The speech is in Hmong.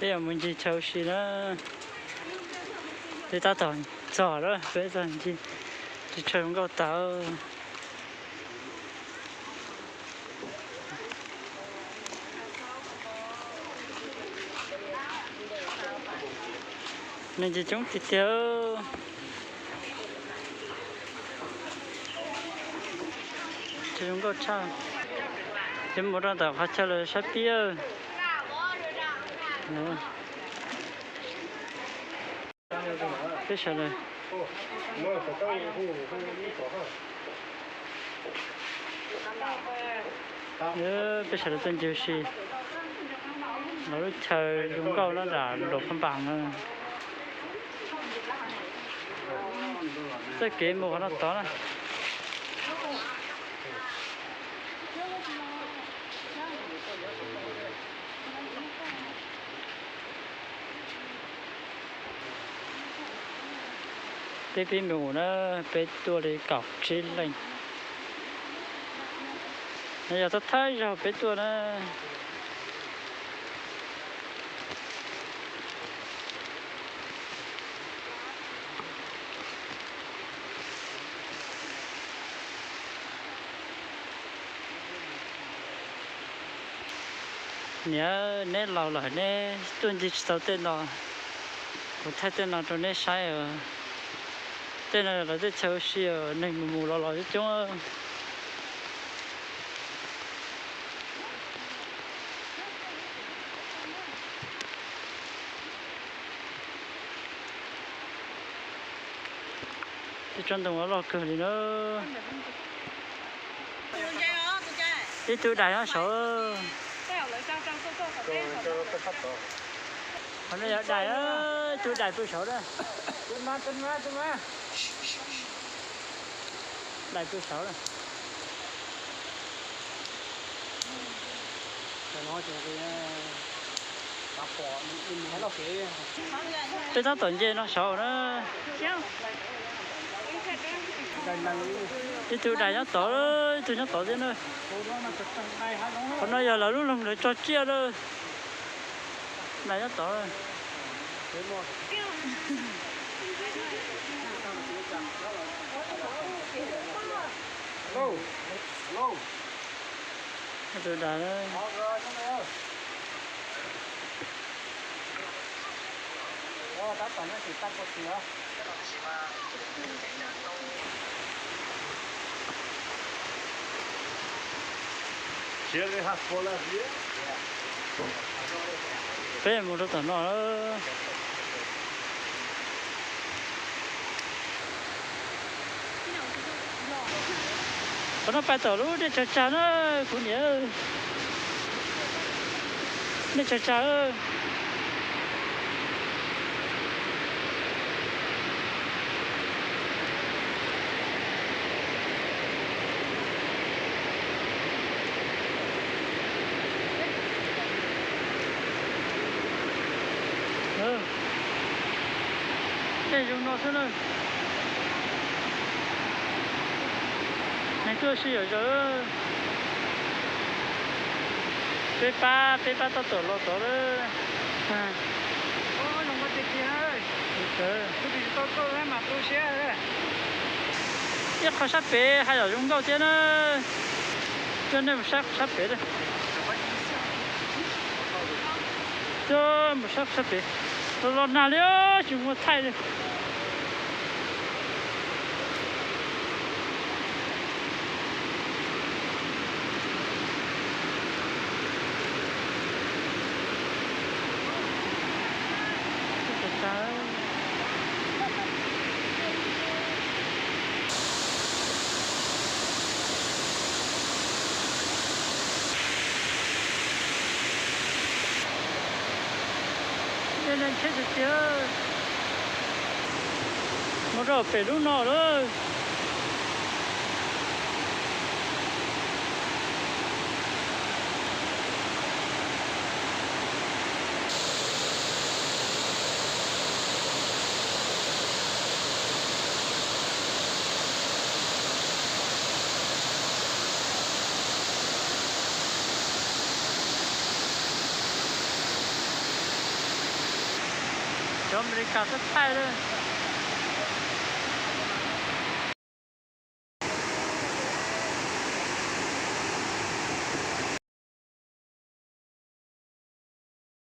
Peb yuav mus ncig chaw ua si na. Peb tab tom txog lawm, peb txog ncig, ncig chaw zoo nkauj tag. Neeg ncig coob tiag tiag. Chaw zoo nkauj tshaj. Ces mus rau ntawm qhov chaw lawv saib pib. Peb sawv daws, peb sawv daws tuaj ncig ua si. Lawv lub chaw zoo nkauj no nram Luas Phab Npas na. Txoj kev mus qhov no tod na. Peb pib mus na, peb tuaj li kaum tsib leej. No yog thawj thawj zaug peb tuaj na. Niam, neb laus lawm neb tuaj ncig tsis tau tej no, kuv thaij tej no rau neb saib os. Tej no yog lawv tej chaw ua si os, neeg mus mus los los coob coob. Tej tsob ntoo loj kawg li na. Ib tug dais nyob saud. Qhov no yog dais, ib tug dais pw saud na. Dais pw saud na. Peb tab tom nce no saud na. Ib tug dais nyob tod, ib tug nyob tod thiab na. Qhov no yog lawv lub loog lawv tso tsiaj na. Dais nyob tod. Tus dais na. Peb mus rau tom no. Qhov no pais tom lub dej tsawg tsag na, kuv niam. Dej tsawg tsag. Dej zoo no xwb na. Neeg tuaj ua si yom zaws. Peb pab, peb pab tab tom los tod lawm. Ib qho sab pem haj yam zoo nkauj thiab na. Coj nej mus saib qhov sab pem. Coj mus saib qhov sab pem. Los los nag li, tsis muaj thaij li. Mus rau pem lub no lawm. Cov Amelikas txaij txaij lawm.